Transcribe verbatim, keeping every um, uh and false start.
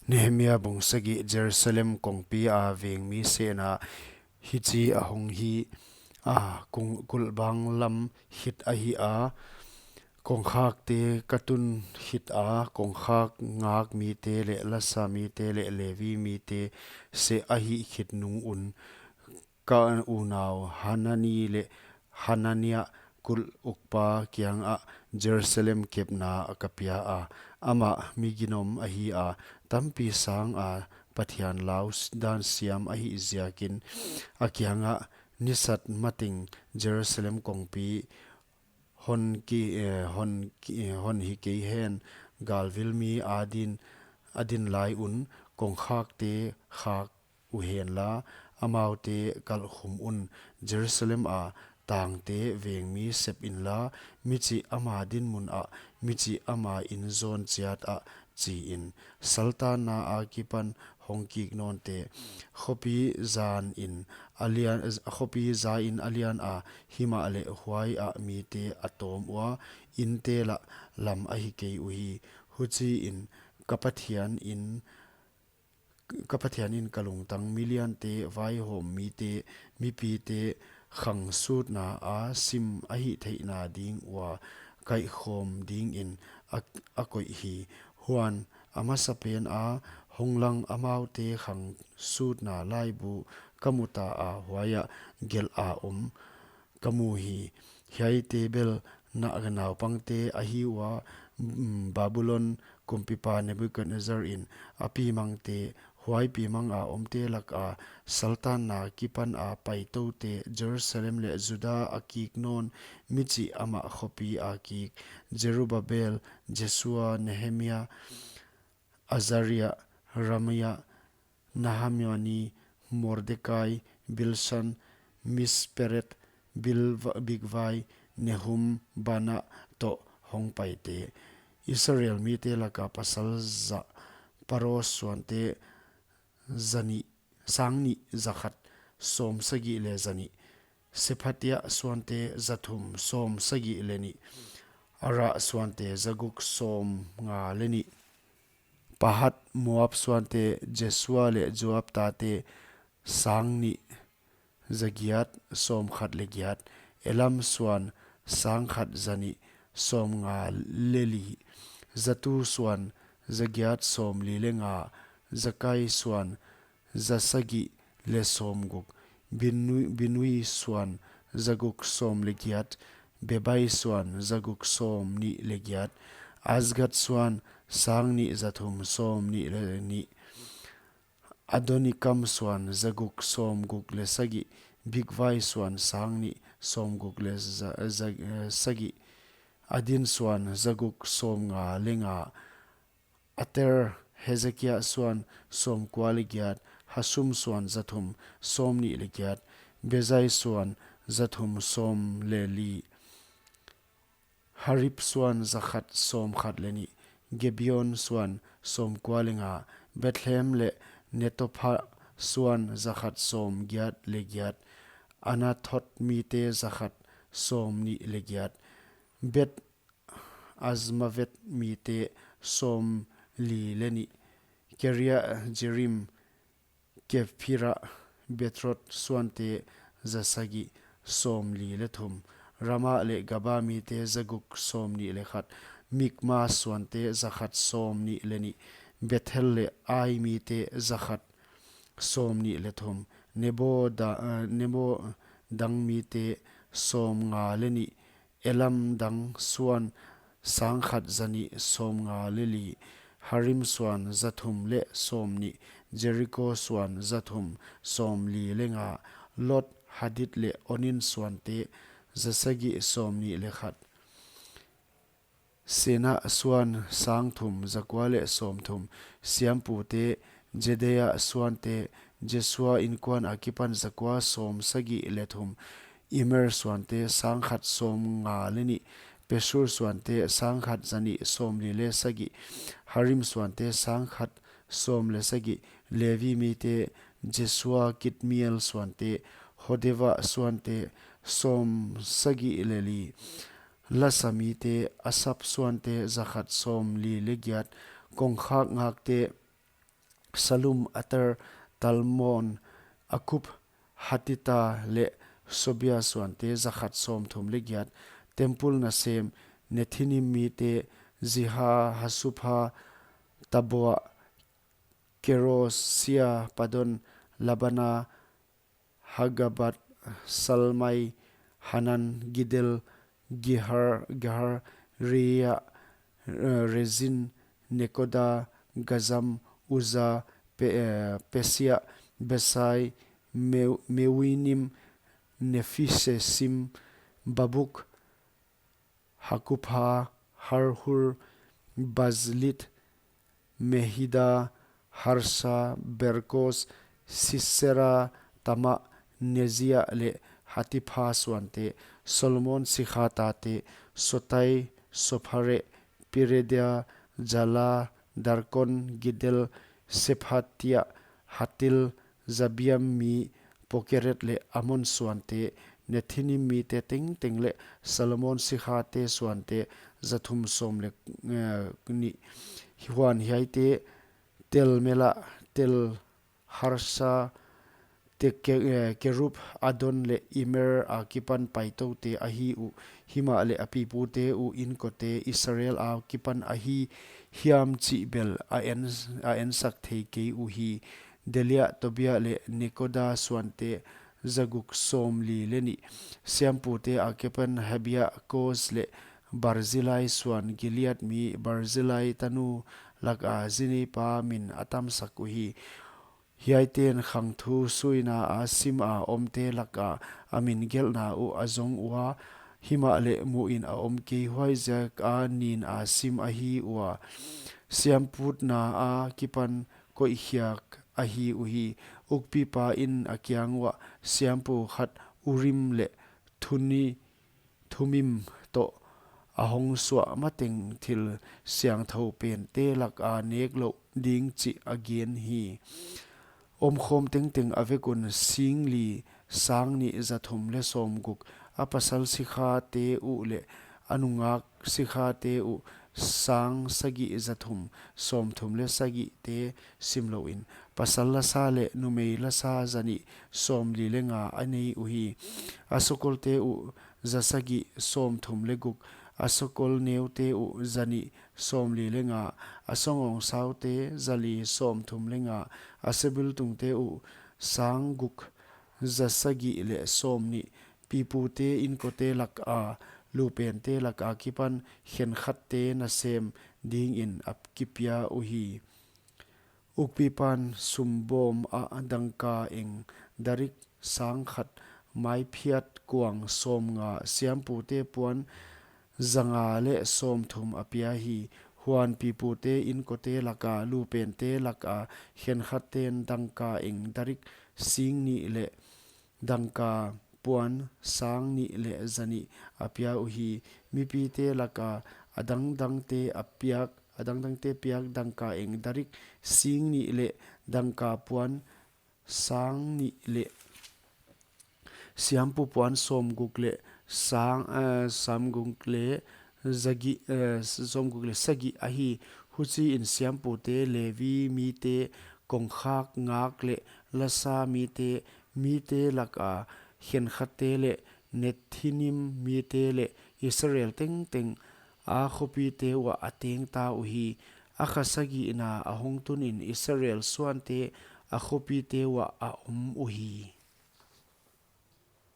Nehemia bung sagih. Jerusalem kongpi a vengmi sehna hichi ahong hi a, kong kulhbang lam khit ahi a, kongkhakte ka tun khit a, kongkhak ngak mite leh lasa mite leh Levi mite seh a hih khit nung un, ka unau Hanani leh Hanania kulh ukpa kiangah Jerusalem kepna ka pia a, amah mi ginom ahi a, tampi sang a Pathian lau s-, dan siam ahih ziakin, a kiangah, "Ni sat mateng Jerusalem kongpi hon ki, eh, hon ki, eh, hon hi kei hen, galvil mi adin, adin lai un, kongkhakte khak uhen la, amaute kalhkhum un, Jerusalem a tangte vengmi sep inla, michih ama dinmun ah, michih ama inn zawn chiat ah, chiin, saltanna akipan hong kik nawnte, khopi zain a lian, khopi zain a lian a, himahleh huai ah mite a tawm ua, innte lah lam ahi kei uhi. Huchiin ka Pathian in, ka Pathian in ka lungtang, miliante, vaihawm mite, mipite, khang sutna a sim ahih theihna ding ua kaihkhawm dingin a, a koih hi. Huan, a masapen a hong lang amaute khang sutna laibu ka mu ta a, huai ah gelh a om ka mu hi. Hiaite bel na naupangte ahi ua, mm, Babulon kumpipa Nebukadnezzar in a pimangte, huai pimang a omte lak a saltanna kipan a paitoute, Jerusalem leh Juda a kik nawn, michih amah khopi a kik, Zerubbabel, Jesua, Nehemia, Azaria, Ramia, Nahamani, Mordekai, Bilsan, Misperet, Bilva-, Bigvai, Nehum, Bana toh hong paite. Israel mite laka pasal za, Paros suante za nih, sang nih za khat sawm sagih leh za nih. Sephatia suante za thum sawm sagih leh nih. Ara suante za guk sawm nga leh nih. Pahat Moab suante Jesua leh Joab tate sang nih za giat sawm khat leh giat. Elam suan sang khat za nih sawm nga leh li. Zatu suan za giat sawm li leh nga. Zakai suan za sagih leh sawm guk. Binui, Binui suan za guk sawm leh giat. Bebai suan za guk sawm nih leh giat. Azgad suan sang nih za thum sawm nih leh nih. Adonikam suan za guk sawm guk leh sagih. Bigvai suan sang nih sawm guk leh za, za, eh, sagih. Adin suan za guk sawm nga leh nga. Ater, Hezekia suan sawm kua leh giat. Hasum suan za thum sawm nih leh giat. Bezai suan za thum sawm leh li. Harib suan za khat sawm khat leh nih. Gibeon suan sawm kua leh nga. Bethlehem leh Netopha suan za khat sawm giat leh giat. Anathot mite za khat sawm nih leh giat. Beth Azmavet mite sawm li leh nih. Kiriat Jearim, Kephira, Beeroth suante za sagih sawm li leh thum. Rama leh Geba mite za guk sawm nih leh khat. Mikmas suante za khat sawm nih leh nih. Bethel leh Ai mite za khat sawm nih leh thum. Nebo da, eh, Nebo dang mite sawm nga leh nih. Elam dang suan sang khat za nih sawm nga leh li. Harim suan za thum leh sawm nih. Jeriko suan za thum sawm li leh nga. Lod, Hadid leh Onin suante za sagih sawm nih leh khat. Senah suan sang thum za kua leh sawm thum. Siampute, Jedaia suante, Jesua inkuan akipan za kua sawm sagih leh thum. Immer suante sang khat sawm nga leh nih. Pashur suante sang khat za nih sawm li leh sagih. Harim suante sang khat sawm leh sagih. Levi mite, Jesua, Kadmiel suante, Hodeva suante, sawm sagih leh li. Lasa mite, Asap suante za khat sawm li leh giat. Kongkhak ngakte, Salum, Ater, Talmon, Akub, Hatita leh Sobia suante za khat sawmthum leh giat. Temple nasem: Nethinim mite: Ziha, Hasupha, Taboa, Kerosia, Padon, Labana, Hagabad, Salmai, Hanan, Gidel, Gihar, Gihar, Rea, eh, Rezin, Nekoda, Gazam, Uza, Pe-, eh, Pesia, Besai, Meu-, Mewinim, Nefisesim, Babuk, Hakupha, Harhur, Bazlit, Mehida, Harsa, Berkos, Sisera, Tama, Nezia leh Hatipha suante. Solomon sikha tate: Sotai, Sophare, Piredia, Jala, Darkon, Gidel, Sephatia, Hatil, Zabiam mi Pokeret leh Amon suante. Nethinim mite tengteng leh Solomon sikhate suante za thum sawm leh, eh, nih. Huan hiaite Tel Mela, Tel Harsa, Te Ke-, eh, Kerub, Adon leh Imer akipan paitoute ahi uh. Himahleh a pipute uh inkote Israel akipan ahi hiam chih bel a en, a ensak thei kei uhi. Delia, Tobia leh Nekoda suante za guk sawmli leh nih. Siampute akipan Habia, Kos leh Barzilai suan. Gilead mi Barzilai tanu laka zineipa min a tamsak uhi. Hiaiten khangthu suina a sima omte laka a min gelhna uh a zong ua, himahleh muhin a om kei, huaiziaka nin a sim ahi ua. Siamputna akipan koihkhiak ahi uhi. Ukpipa'n a kiang uah siampu khat Urim leh Thuni-, Thumim toh a hong suah mateng thil siangthou pente laka nek louh ding chih a gen hi. Omkhawm tengteng a vek un singli sangnih za thum leh sawmguk. A pasal sikhate uh leh a nungak sikhate uh sang sagih za thum sawmthum leh sagihte simlouhin, pasal lasa leh numei lasa za nih sawmli leh nga a nei uhi. A sokolte uh za sagih sawmthum leh guk. A sokol neute uh za nih sawmli leh nga. A songawng saute za li sawmthum leh nga. A sebiltungte uh sang guk za sagih leh sawmnih. Pipute inkote laka lupente laka kipan khenkhatte nasem dingin a kipia uhi. Ukpipa'n sumbawm ah dangka eng darik sang khat, maiphiat kuang sawmnga, siampute puan za nga leh sawmthum a pia hi. Huan pipute inkote laka lupente laka khenkhatten dangka eng darik singnih leh dangka puan sang nih leh za nih a pia uhi. Mipite laka a dangdangte a piak, a dangdangte piak dangka eng darik singnih leh dangka puan sang nih leh siampu puan sawmguk leh sang, eh, sawmguk leh zagih, eh, sawmguk leh sagih ahi. Huchiin siampute, Levi mite, kongkhak ngak leh lasa mite, mite laka khenkhatte leh Nethinim mite leh Israel tengteng a khopite uah a tengta uhi. A kha sagihna a hong tunin Israel suante a khopite uah a om uhi.